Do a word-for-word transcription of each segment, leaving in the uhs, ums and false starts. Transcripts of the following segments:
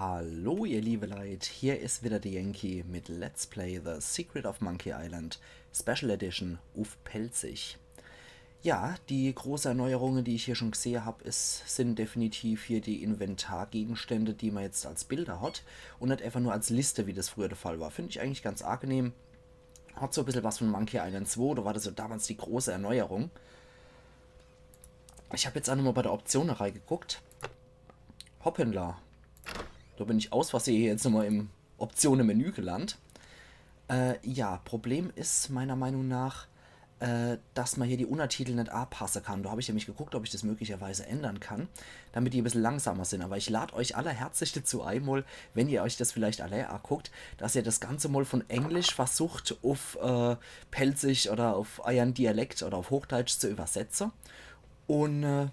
Hallo ihr liebe Leit, hier is wieder de Yankee mit Let's Play The Secret of Monkey Island Special Edition uff Pälzisch. Ja, die große Erneuerunge, die ich hier schon gsehe hab, is, sin definitiv hier die Inventargegenstände, die ma jetzt als Bilder hat und net einfach nur als Liste, wie das früher de Fall war. Find ich eigentlich ganz angenehm. Hat so e bissel was von Monkey Island zwei, da war das so damals die große Erneuerung. Ich hab jetzt aa nochmal bei de Optione reigeguckt. Hoppala. Da bin ich aus Versehen hier jetzt nochmal im Optione-Menü gelandt. Äh, ja, Problem is meiner Meinung nach, äh, dass ma hier die Untertitel net anpasse kann. Da hab ich nämlich geguckt, ob ich das möglicherweise ändern kann, damit die e bissel langsamer sin. Aber ich lad euch alle herzlich dazu ein, mal, wenn ihr euch das vielleicht alle anguckt, dass ihr das Ganze mal von Englisch versucht, uff, äh, Pälzisch oder uff eiern Dialekt oder uff Hochdeutsch zu übersetze. Und, äh,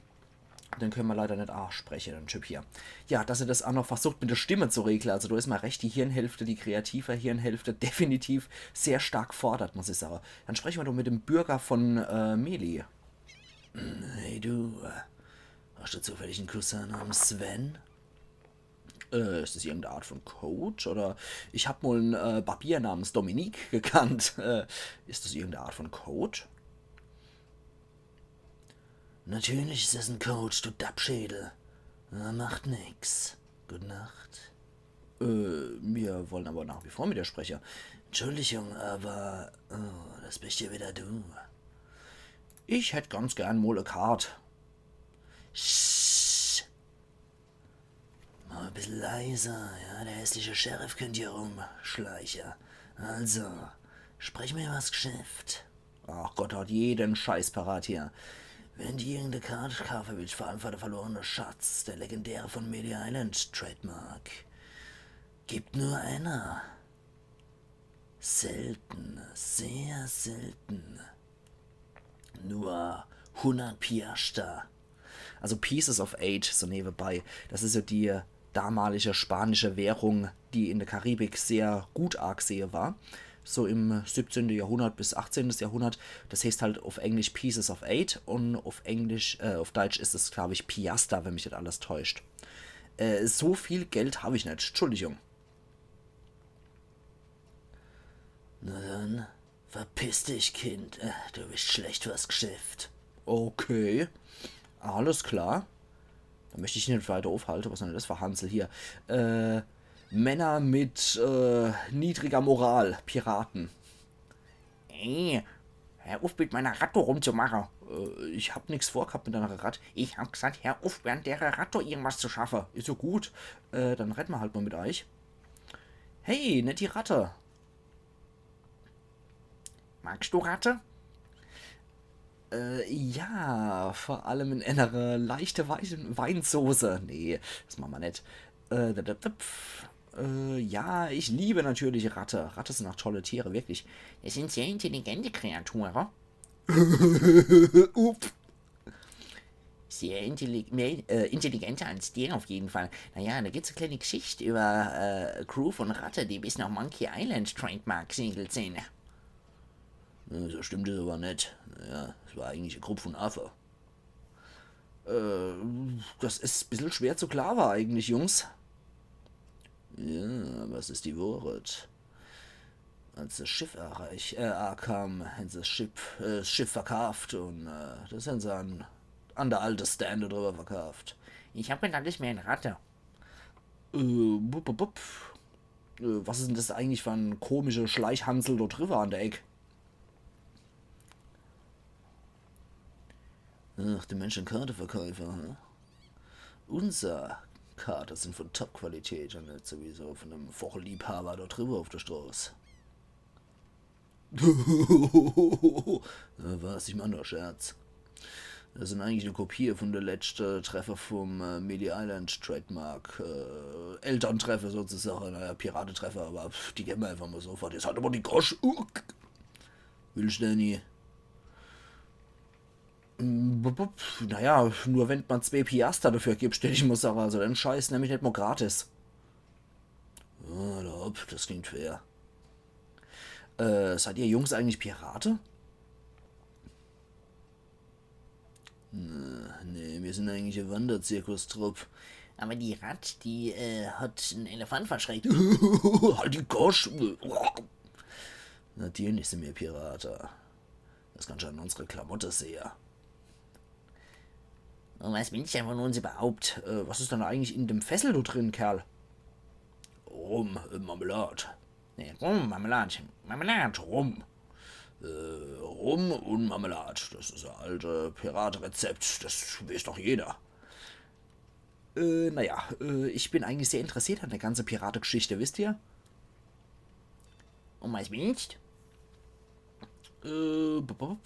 den könne ma leider net anspreche, den Typ hier. Ja, dass ihr das aa noch versucht, mit der Stimme zu regle. Also da is mei rechte Hirnhälfte, die kreative Hirnhälfte, definitiv sehr stark gefordert, muss ich sage. Dann spreche ma doch mit dem Bürger von, äh, Meli. Hey du, äh, hast du zufällig en Cousin namens Sven? Äh, is das irgendeine Art von Code? Oder ich hab mal en, äh, Barbier namens Dominique gekannt. Äh, is das irgendeine Art von Code? Natürlich is es en Code, du Dappschädel. Na, macht nix. Gute Nacht. Äh, mir wollen aber nach wie vor mit dir spreche. Entschuldigung, aber, oh, das bist ja wieder du. Ich hätt ganz gern mal e Kart. Sch. Mal e bissel leiser, ja, der hässliche Sheriff könnt hier rumschleiche. Also, sprech mir was Geschäft. Ach Gott, hat jeden Scheiß parat hier. Wenn du irgendeine Karte kaufen willst, vor allem für den verlorenen Schatz, der legendäre von Monkey Island Trademark. Gibt nur einer. Selten, sehr selten. Nur hundert Piaster. Also Pieces of Eight, so nebenbei. Das is ja die damalige spanische Währung, die in der Karibik sehr gut angesehe war. So im siebzehnte Jahrhundert bis achtzehntes Jahrhundert. Das heißt halt auf Englisch Pieces of Eight und auf Englisch, äh, auf Deutsch is es, glaub ich, Piaster, wenn mich net alles täuscht. Äh, so viel Geld hab ich net, Entschuldigung. Na dann, verpiss dich, Kind. Äh, du bist schlecht fürs Geschäft. Okay. Alles klar. Da möcht ich net weiter aufhalte. Was is denn das für Hansel hier? Äh, Männer mit, äh, niedriger Moral. Piraten. Ey, hör uff, mit meiner Ratte rumzumache. Äh, ich hab nix vorgehabt mit deiner Ratte. Ich hab gesagt, hör uff, während der Ratte irgendwas zu schaffe. Is so gut. Äh, dann redde ma halt mal mit euch. Hey, netti Ratte. Magst du Ratte? Äh, ja, vor allem in einer leichte Wein Weinsoße. Nee, das mache ma net. Äh, da, da, da, pf. Äh, ja, ich liebe natürlich Ratte. Ratte sin auch tolle Tiere, wirklich. Es sind sehr intelligente Kreaturen. Ups. Sehr intellig mehr, äh, intelligenter als dir auf jeden Fall. Naja, da gibt's e kleine Geschicht über, äh, Crew von Ratte, die bis nach Monkey Island Trademark gesegelt sin. Ja, so stimmt es aber net. Naja, es war eigentlich e Grupp von Affe. Äh, das is e bissel schwer zu glaube eigentlich, Jungs. Ja, was is die Wohret? Als das Schiff erreich, äh, akam, hen se das Schiff, äh, das Schiff verkaaft und, äh, das hen se an, an der alte Stan do drüber verkaaft. Ich hab gedacht, ich wär e Ratte. Äh, bup, bup, bup. Äh, was is denn das eigentlich für e komische Schleichhansel do drüber an der Eck? Ach, die Menschen Karteverkäufer, hä? Unser Karte sin von Top-Qualität und net sowieso von dem Vogelliebhaber do drüber auf der Stroß. Äh, was? Ich mach nur Scherz. Das sin eigentlich nur Kopie von der letzte Treffer vom, äh, Monkey Island Trademark, äh, Elterntreffer sozusagen, naja, Piratetreffer, aber pff, die gebe ma einfach mal so fort. Jetzt halt aber die Gosch. Uck. Willst du denn nie? Mm, bup, bup. Naja, nur wenn ma zwee Piaster dafür gibt, stell ich mal sage, also den Scheiß nemm ich net mal gratis. Ah, da hopp, das klingt fair. Äh, seid ihr Jungs eigentlich Pirate? Nee, nee, mir sin eigentlich e Wanderzirkustrupp. Aber die Ratt, die äh, hat en Elefant verschreckt. Halt die Gosch. Natürlich sin mir Pirate. Das kannst du an unsere Klamotte sehe. Und was willst du denn von uns überhaupt? Äh, was is denn eigentlich in dem Fässel do drin, Kerl? Rum, äh, Marmelad. Nee, Rum, Marmelad. Marmelad, Rum. Äh, Rum und Marmelad. Das is e alte Piraterezept. Das weiß doch jeder. Äh, naja, äh, ich bin eigentlich sehr interessiert an der ganze Pirategeschichte, wisst ihr? Und was willst? Äh, bup, bup.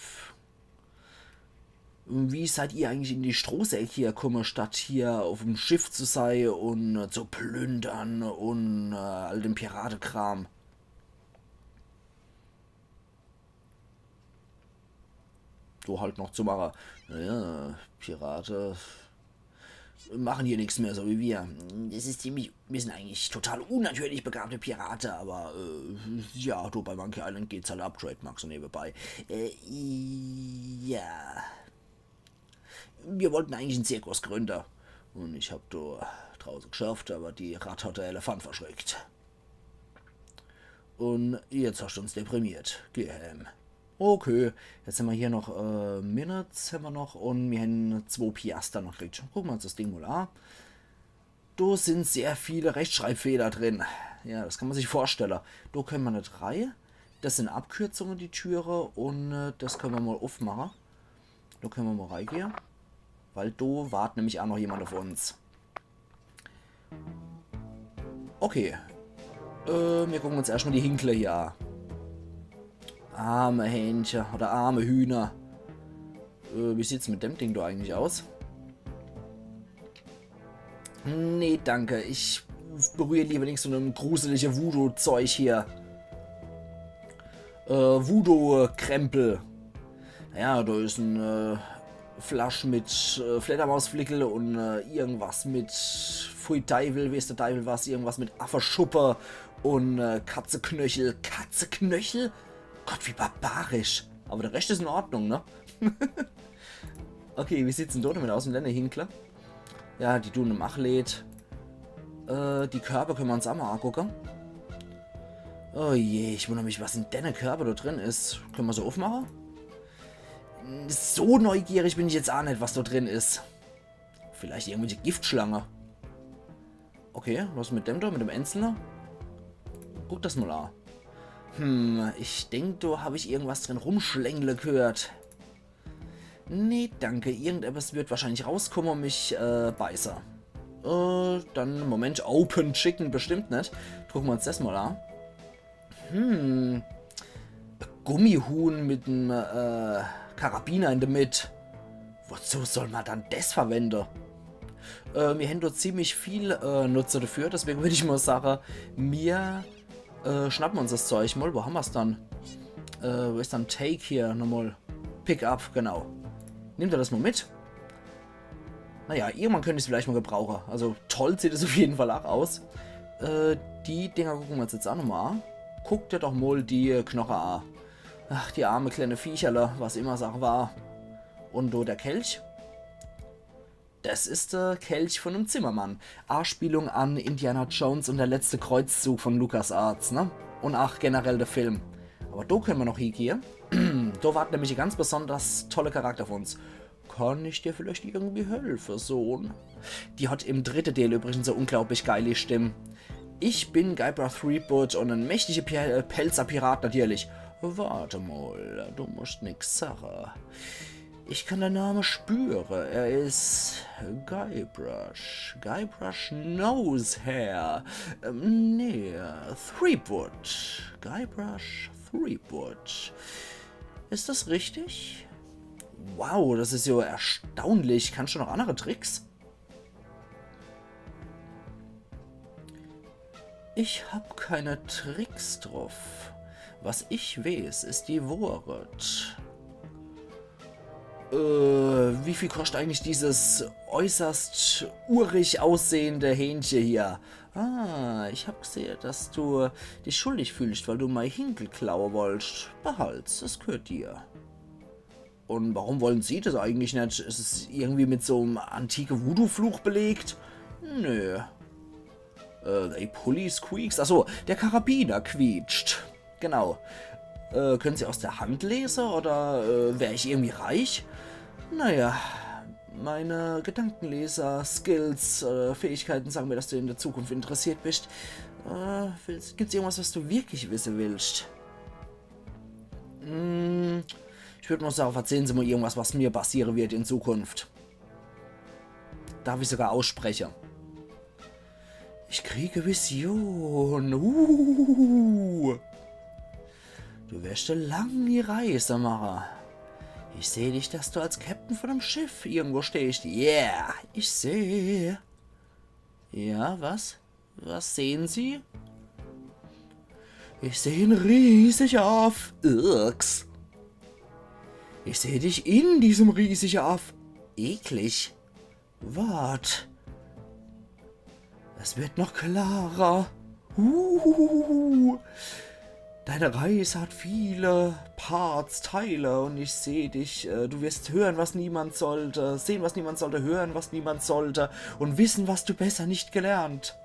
Wie seid ihr eigentlich in die Stroßeck hier kumme, statt hier auf'm Schiff zu sei und äh, zu plündern und äh, all den Piratekram? Do halt noch zu mache. Naja, Pirate machen hier nix mehr, so wie wir. Das is ziemlich, wir sin eigentlich total unnatürlich begabte Pirate, aber äh, ja, do bei Monkey Island geht's halt ab, Trademark so nebenbei. Äh, ja. Wir wollten eigentlich en Zirkus gründe. Und ich hab do drauße geschafft, aber die Ratt hat der Elefant verschreckt. Und jetzt hast du uns deprimiert. Geh heim. Okay, jetzt hämmer hier noch äh, Minutes hämmer noch und mir hän zwo Piaster noch gekriegt. Gucke mer uns das Ding mol a. Do sin sehr viele Rechtschreibfehler drin. Ja, das kann mer sich vorstelle. Do könne mer net rei. Das sin Abkürzunge, die Türe. Und äh, das könne mer mol uffmache. Do könne mer mol reigehe. Weil do wart nämlich a noch jemand auf uns. Okay. Äh, mir gucken uns erscht mol die Hinkle hier a. Arme Hähnche oder arme Hühner. Äh, wie sieht's mit dem Ding do eigentlich aus? Nee, danke. Ich berühr lieber nix von dem gruselige Voodoo-Zeug hier. Äh, Voodoo-Krempel. Ja, do is en äh, Flasch mit äh, Fledermausflickel und äh, irgendwas mit Pfui Deiwel, weeß de Deiwel was, irgendwas mit Affeschuppe und äh, Katzeknöchel. Katzeknöchel? Gott, wie barbarisch. Aber der Rescht is in Ordnung, ne? Okay, wie sieht's denn do damit aus? En Lennehinkler? Ja, die dun im Achleed. Äh, die Körbe könne mer uns a mol agucke. Oh je, ich wunner mich, was in denne Körbe do drin is. Könne mer so uffmache? So neugierig bin ich jetzt a net, was do drin is. Vielleicht irgendwelche Giftschlange. Okay, was mit dem do? Mit dem Einzelne? Guck das mol a. Hm, ich denk, do hab ich irgendwas drin rumschlängle gehört. Nee, danke. Irgendetwas wird wahrscheinlich rauskomme und mich äh, beiße. Äh, dann, Moment, Open Chicken bestimmt net. Gucke mer uns das mol a. Hm. Gummihuhn mit em äh, Karabiner in de Mitt. Wozu soll mer dann das verwende? Äh, mir hän do ziemlich viel äh, Nutze dafür, deswege würd ich mol sage, mir äh, schnappe mer uns das Zeug mol. Wo hämmer's dann? Äh, wo is dann Take hier nochmol? Pick up, genau. Nimmt er das mol mit? Naja, irgendwann könnt ich's vielleicht mol gebrauche. Also toll sieht es auf jeden Fall a aus. Äh, die Dinger gucke mer uns jetzt a nochmol a. Guck der doch mol die Knoche a. Ach, die arme kleine Viecherle, was immer es a war. Und do der Kelch. Das is der Kelch von em Zimmermann. Anspielung an Indiana Jones und der letzte Kreuzzug von LucasArts, ne? Und ach generell der Film. Aber do könne mer noch hiegehe. Do wart nämlich e ganz besonders tolle Charakter auf uns. Kann ich dir vielleicht irgendwie helfe, Sohn? Die hat im dritte Deel übrigens so unglaublich geile Stimm. Ich bin Guybrush Threepwood und en mächtige Pi äh, Pälzer Pirat natürlich. Warte mol, du musst nix sache. Ich kann den Name spüre. Er is Guybrush. Guybrush Nose Hair. Ähm, nee, Threepwood. Guybrush Threepwood. Is das richtig? Wow, das is ja erstaunlich. Kannst du noch andere Tricks? Ich hab keine Tricks druff. Was ich weeß, is die Wohret. Äh, wie viel koscht eigentlich dieses äußerst urig aussehende Hähnche hier? Ah, ich hab gsehe, dass du dich schuldig fühlst, weil du mei Hinkel klaue wollst. Behalt's, es gehört dir. Und warum wollen Sie das eigentlich net? Is es irgendwie mit so'm antike Voodoo-Fluch belegt? Nö. Äh, the pulley squeaks. Achso, der Karabiner quietscht. Genau. Äh, können Sie aus der Hand lesen oder äh, wäre ich irgendwie reich? Naja, meine Gedankenleser-Skills, äh, Fähigkeiten sagen mir, dass du in der Zukunft interessiert bist. Äh, willst, gibt's irgendwas, was du wirklich wissen willst? Hm, ich würde mal sagen, erzählen Sie mal irgendwas, was mir passieren wird in Zukunft. Darf ich sogar aussprechen. Ich kriege Vision. Uh. Du wirst eine lange Reise machen. Ich sehe dich, dass du als Captain von einem Schiff irgendwo stehst. Yeah, ich sehe. Ja, was? Was sehen Sie? Ich sehe einen riesigen Aff. Irks. Ich sehe dich in diesem riesigen Aff. Eklig. Wart. Es wird noch klarer. Huhuhuhu. Deine Reise hat viele Parts, Teile und ich sehe dich. Äh, du wirst hören, was niemand sollte, sehen, was niemand sollte, hören, was niemand sollte und wissen, was du besser nicht gelernt.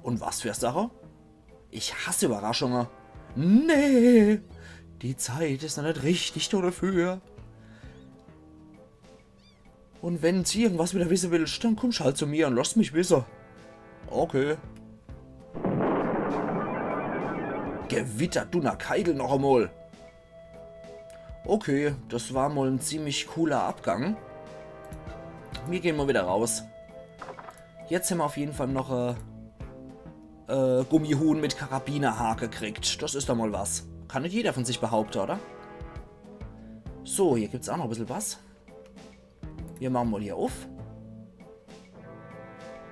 Und was für Sache? Ich hasse Überraschungen. Nee, die Zeit ist noch nicht richtig dafür. Und wenn du irgendwas wieder wissen willst, dann kommst halt zu mir und lass mich wissen. Okay. Gewitter, Dunnerkeidel noch einmal. Okay, das war mal ein ziemlich cooler Abgang. Wir gehen mal wieder raus. Jetzt haben wir auf jeden Fall noch äh, äh, Gummihuhn mit Karabinerhake gekriegt. Das ist doch mal was. Kann nicht jeder von sich behaupten, oder? So, hier gibt's auch noch ein bisschen was. Wir machen mal hier auf.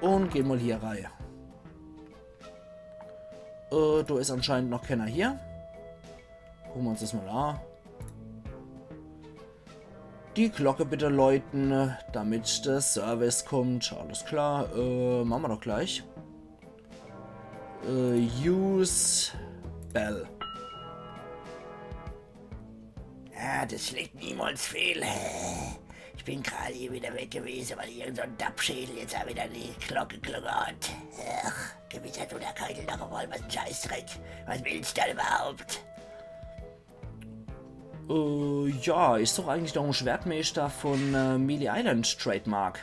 Und gehen mal hier rein. Äh, da ist anscheinend noch keiner hier. Gucken wir uns das mal an. Die Glocke bitte läuten, damit der Service kommt. Alles klar, äh, machen wir doch gleich. Äh, use Bell. Ja, das schlägt niemals fehl. Ich bin gerade hier wieder weg gewesen, weil irgend so ein Dappschädel jetzt auch wieder die Glocke geklungen hat. Ach, Gewitter, Dunnerkeidel, noch einmal, was ein Scheißdreck. Was willst du denn überhaupt? Äh, ja, ich suche eigentlich noch einen Schwertmeister von äh, Melee Island Trademark.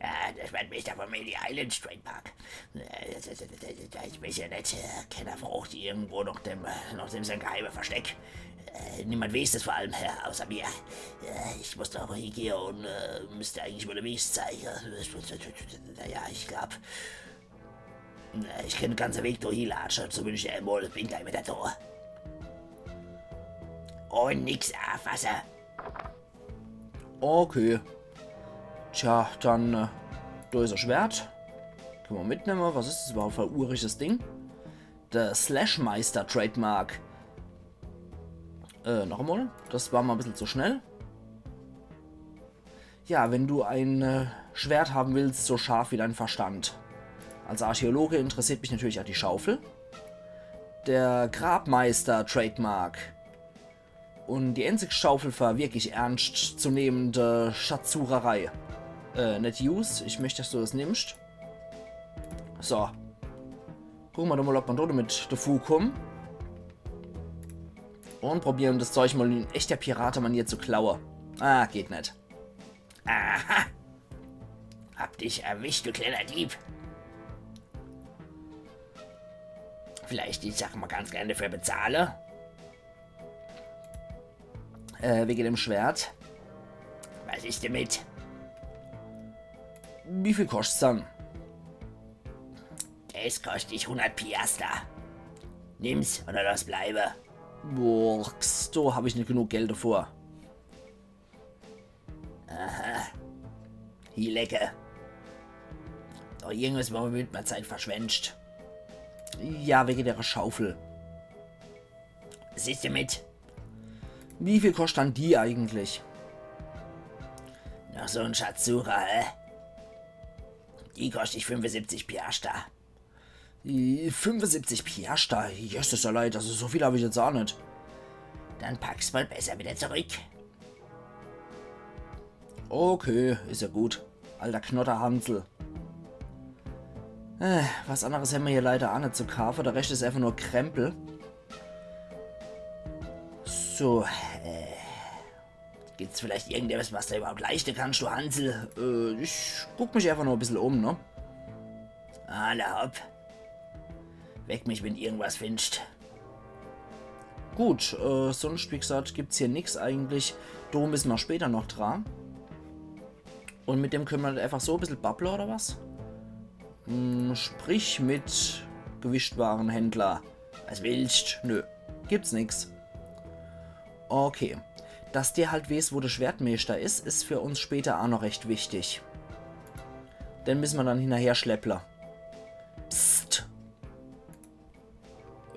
Ja, der Schwertmeister von Melee Island Trademark. Äh, das, das, das, das, ich weiß ja nicht, äh, keiner fragt irgendwo nach dem, äh, nach dem sein geheimes Versteck. Äh, niemand weiß das vor allem, äh, außer mir. Äh, ich muss doch hingehen und äh, müsste eigentlich mal den Weg zeigen. Naja, ich glaube, äh, ich kann den ganzen Weg da hinlatschen, zumindest einmal, bin gleich wieder da. Und nichts anfassen. Okay. Tja, dann, äh, da ist das Schwert. Können wir mitnehmen. Was ist das überhaupt für ein urisches Ding? Der Slashmeister Trademark. Äh, noch einmal. Das war mal ein bisschen zu schnell. Ja, wenn du ein äh, Schwert haben willst, so scharf wie dein Verstand. Als Archäologe interessiert mich natürlich auch die Schaufel. Der Grabmeister Trademark. Und die einzige Schaufel für wirklich ernstzunehmende Schatzsucherei. Äh, net use. Ich möchte, dass du das nimmst. So. Gucken wir doch mal, ob wir damit davonkommen. Und probieren das Zeug mal in echter Piratemanier zu klauen. Ah, geht nicht. Aha! Hab dich erwischt, du kleiner Dieb. Vielleicht die Sache mal ganz gerne dafür bezahle? Äh, wegen dem Schwert. Was ist damit? Wie viel kostet's dann? Es kostet dich hundert Piaster. Nimm's oder lass bleibe. Boah, da hab ich nicht genug Geld davor. Aha. Hi, lecke. Doch irgendwas, womit man Zeit verschwendet. Ja, wegen der Schaufel. Siehst du mit? Wie viel kostet dann die eigentlich? Noch so ein Schatzsucher, hä? Die kostet dich fünfundsiebzig Piaster. Äh, fünfundsiebzig Piaster? Jesses, Leute, also so viel hab ich jetzt auch nicht. Dann pack's mal besser wieder zurück. Okay, ist ja gut. Alter Knotterhansel. Äh, was anneres hämmer hier leider aa net zu kaafe. De Rescht is einfach nur Krempel. So, äh, gibt's vielleicht irgendetwas, was du überhaupt leischte kannst, du Hansel? Äh, ich guck mich einfach noch e bissel um, ne? Alla hopp. Weck mich, wenn irgendwas findst. Gut, äh, sonst, wie gesagt, gibt's hier nix eigentlich. Do misse mer später noch dra. Und mit dem könne mer halt einfach so e bissel babble, oder was? Hm, sprich mit Gewichtwarenhändler. Was willst? Nö, gibt's nix. Okay. Dass der halt weeß, wo de Schwertmeeschter is, is für uns später aa noch recht wichtig. Den misse mer dann hinnerher schlepple. Psst.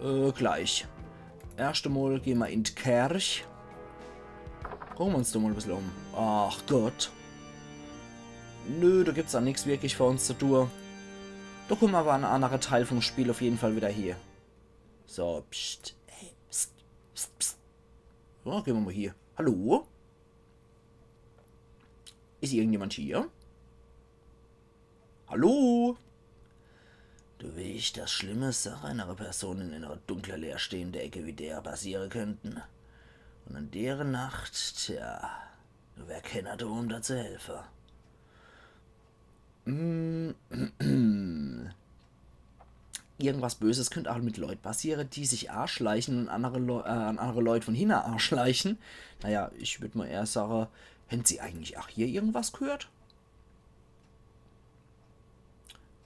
Äh, gleich. Erscht emol gehn mer in d' Kerch. Gucke mer uns do mol e bissel um. Ach Gott. Nö, do gibt's aa nix wirklich für uns zu tue. Do kumme mer awwer an en annere Teil vom Spiel auf jeden Fall wieder hie. So, psst. Hey, psst, psst, psst. So, gehn mer mol hie. Hallo? Is irgendjemand hier? Hallo? Du weescht, dass schlimme Sache enere Person in enere dunkle, leerstehende Ecke wie der passiere könnten. Und an dere Nacht, tja, do wär kenner do, um der zu helfe. Mm, irgendwas Böses könnt aa mit Leut passiere, die sich aaschleiche und annere Leu-, äh, an annere Leut von hinne aaschleiche. Naja, ich würd mol eher sage, hän Sie eigentlich aa hier irgendwas gehört?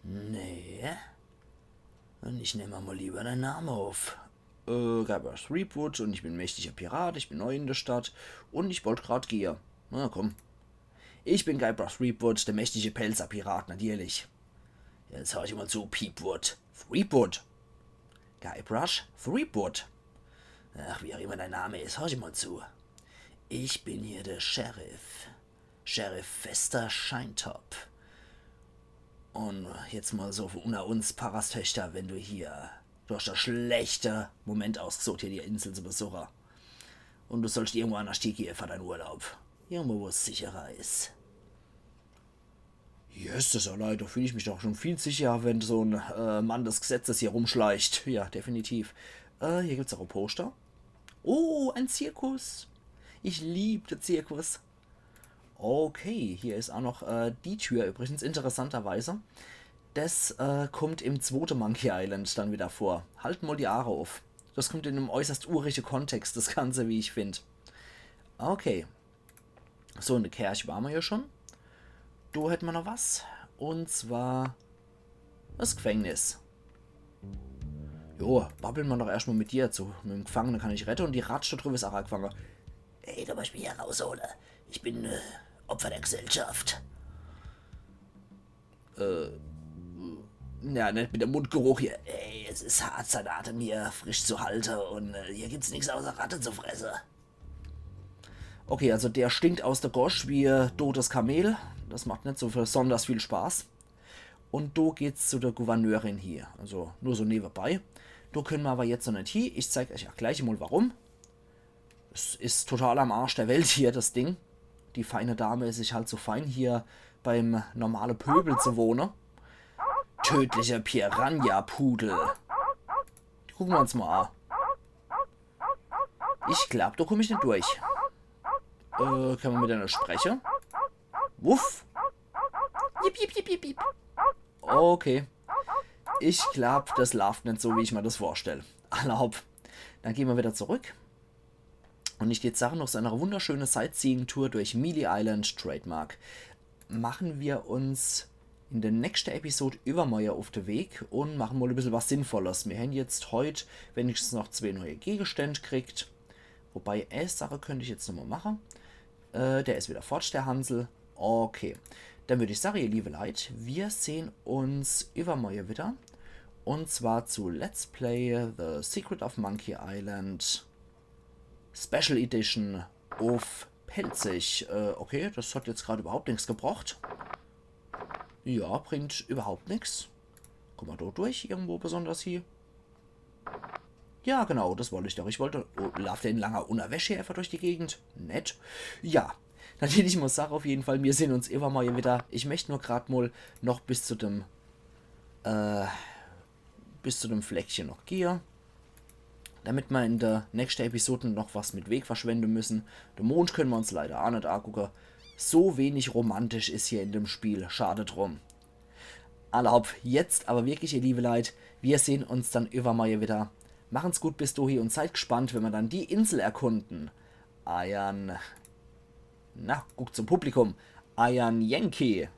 Nee. Und ich nemm mol lieber dein Name auf. Äh, Guybrush Threepwood und ich bin mächtiger Pirat, ich bin neu in der Stadt und ich wollt grad gehe. Na komm. Ich bin Guybrush Threepwood, der mächtige Pälzer-Pirat, natürlich. Jetzt horch mol zu, Peepwood. Threepwood. Guybrush Threepwood. Ach, wie auch immer dein Name is, horch mol zu. Ich bin hier der Sheriff. Sheriff Fester Scheintop. Und jetzt mol so unter uns Parastöchter, wenn du hier, du hast der schlechte Moment ausgesucht, hier die Insel zu besuche. Und du sollst irgendwo annerscht hiegehe für dein Urlaub. Irgendwo, wo's sicherer is. Yes, das allein, do fühl ich mich doch schon viel sicherer, wenn so en, äh, Mann des Gesetzes hier rumschleicht. Ja, definitiv. Äh, hier gibt's aa e Poster. Oh, ein Zirkus. Ich lieb de Zirkus. Okay, hier is aa noch, äh, die Tür übrigens, interessanterweise. Das, äh, kommt im zwote Monkey Island dann wieder vor. Halt mol die Aare auf. Das kommt in em äußerst urige Kontext, das Ganze, wie ich find. Okay. So, in de Kerch ware mer ja schon. Do hätte mer noch was. Und zwar das Gefängnis. Jo, babble mer doch erscht mol mit dir zu. Mit em Gefangene kann ich redde und die Ratsch do drüwwe is aa gefange. Ey, du musst mich hier raushole. Ich bin, äh, Opfer der Gesellschaft. Äh, ja, net mit dem Mundgeruch hier. Ey, es is hart, sein Atem hier frisch zu halte und, äh, hier gibt's nix außer Ratte zu fresse. Okay, also der stinkt aus der Gosch wie, äh, totes Kamel. Das macht net so besonders viel Spaß. Und do geht's zu der Gouverneurin hier. Also nur so newebei. Do könne mer awwer jetzt noch net hie. Ich zeig euch aa gleich mol warum. Es is total am Arsch der Welt hier, das Ding. Die feine Dame is sich halt zu fein, hier beim normale Pöbel zu wohne. Tödlicher Piranha-Pudel. Die gucke mer uns mol aa. Ich glaub, do kumm ich net durch. Äh, könne mer mit der spreche? Wuff. Jip, jip, jip, jip, jip. Okay. Ich glaub, das laaft net so, wie ich mer das vorstell. Alla hopp. Dann gehn mer wieder zurück. Und ich deet sage, noch so e wunderschöne Sightseeing-Tour durch Mealy Island, Trademark, mache mer uns in der nächste Episode iwwermorje uff de Weg und mache mol e bissel was Sinnvolles. Mir hän jetzt heut wenigstens noch zwee neue Gegenständ kriegt. Wobei, e Sache könnt ich jetzt nochmol mache. Äh, der is wieder fort, der Hansel. Okay. Dann würd ich sage, ihr liebe Leit, mir sehn uns iwwermorje wieder. Und zwar zu Let's Play The Secret of Monkey Island Special Edition uff Pälzisch. Äh, okay, das hat jetzt grad überhaupt nix gebracht. Ja, bringt überhaupt nix. Kumme mer do durch irgendwo besonders hie? Ja, genau, das wollt ich doch. Ich wollt, oh, laaft der in langer Unnerwäsch hier einfach durch die Gegend? Nett. Ja, dann deet ich mol sage, uff jeden Fall, mir sehn uns iwwermorje wieder. Ich möcht nur grad mol noch bis zu dem Äh, bis zu dem Fleckche noch gehe. Damit mer in der nächste Episode noch was mit Weg verschwende müssen. De Mond könne mer uns leider aa net agucke. So wenig romantisch is hier in dem Spiel. Schade drum. Alla hopp, jetzt awwer wirklich, ihr liewe Leit, mir sehn uns dann iwwermorje widder. Machen's gut bis dohi un seid gspannt, wenn mer dann die Insel erkunden. Eiern, na, guckt zum Publikum. Eiern Yankee.